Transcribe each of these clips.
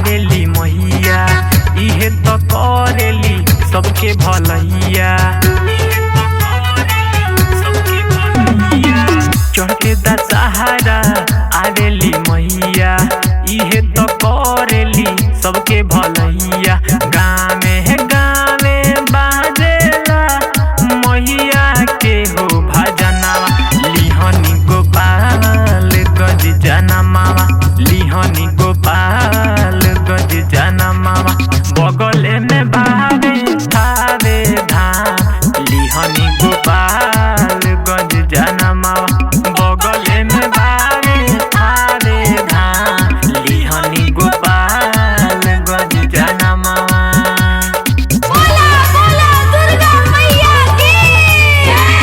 आवेली मैया, इहे त करेली सबके भलैया। चढ़ते दशहरा आवेली मैया, इहे त करेली सबके भलैया। गामे गामे बाजेला मैया के हो भजनवा, लिहनी गोपाल गज जनमावा, लिहनी गोपाल गज जनमावा। बगले में बावे थावे धाम, लिहनी गोपाल गज जनमावा। बगले में बावे थावे धाम, लिहनी गोपाल गज जनमावा। बोला बोला दुर्गा मैया की जय।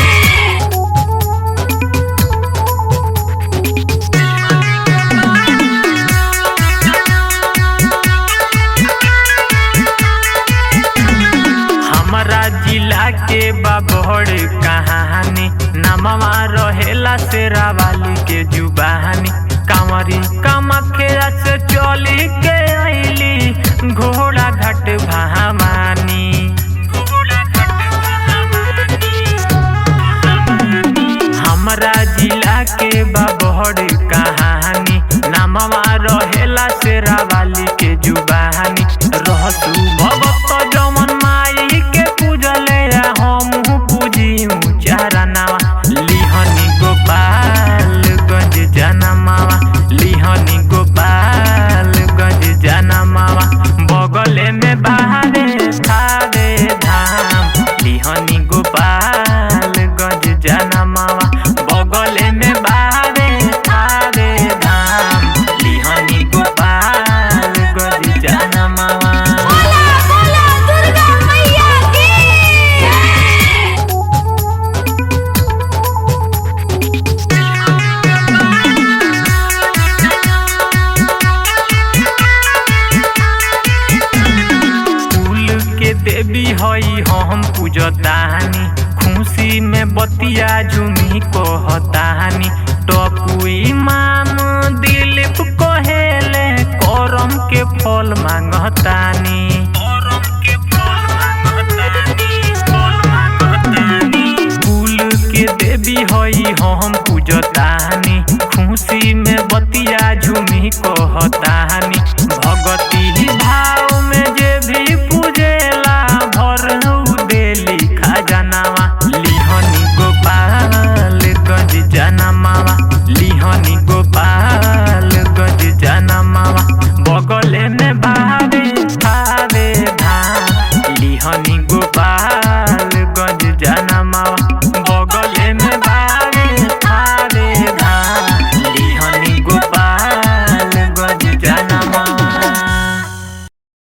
हमारा जिला के बाबड़ कहानी, नमवा रहेला शेरावाली के जुबानी। कांवरी कामख्या से चली के आईली घोड़ा घाट भवानी। हमारा जिला के बाबड़ कहानी, नमवा रहेला शेरावाली के जुबानी। रहतू भगत जमन माई के पूजले, हमहू पूजी चरनावा। लिहनी गोपाल गंज जनमावा, लिहनी गोपाल गंज जनमावा। बगले में बाहरे थावे धाम, लिहनी गोपाल गंज जनमावा। बगले में बाहरे थावे धाम, लिहनी गोपाल गंज जनमावा। बोला बोला दुर्गा मैया की जय। कुल के देवी हई हम पूजतानी, खुशी में बतिया झुमी कहतानी। टपुई माम दिलीप कहेले करम के फल मांगतानी। कुल के देवी हई हम पूजतानी, खुशी में बतिया झुमी कहतानी। भगती भाव में जे भी पूजेला भर देली खजानावा। लिहनी गोपाल गंज जनमावा, लिहनी गोपाल गंज जनमावा। बगले में बावे थावे धाम, लिहनी गोपाल